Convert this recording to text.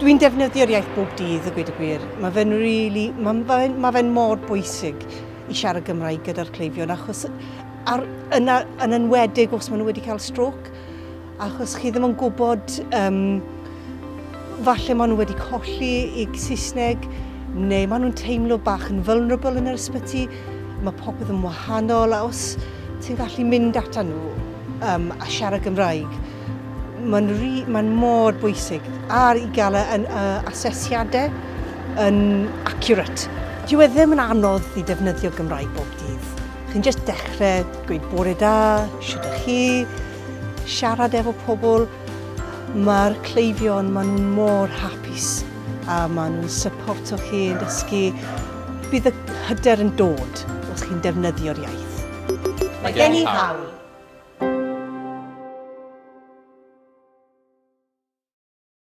Dwi'n defnyddio'r iaith bob dydd, a gweud y gwir. Mae fe'n really, mae fe'n ma fe mor bwysig i siarad Gymraeg gyda'r cleifion, achos ar, yna, yn enwedig os maen nhw wedi cael stroke, achos chi ddim yn gwybod, um, falle maen nhw wedi colli i Saesneg, neu maen nhw'n teimlo bach yn vulnerable yn yr ysbyty, mae popeth yn wahanol, a os ti'n gallu mynd ata nhw um, a siarad Gymraeg, mae'n ma mor bwysig ar i gael y, y, y asesiadau yn accurate. Dyw e ddim yn anodd i defnyddio Gymraeg bob dydd. Chi'n just dechrau gweud bore da, shwt ydych chi, siarad efo pobl. Mae'r cleifion, maen nhw'n mor hapus a maen nhw'n supporto chi yn dysgu. Bydd y hyder yn dod os chi'n defnyddio'r iaith. Mae gen i hawl.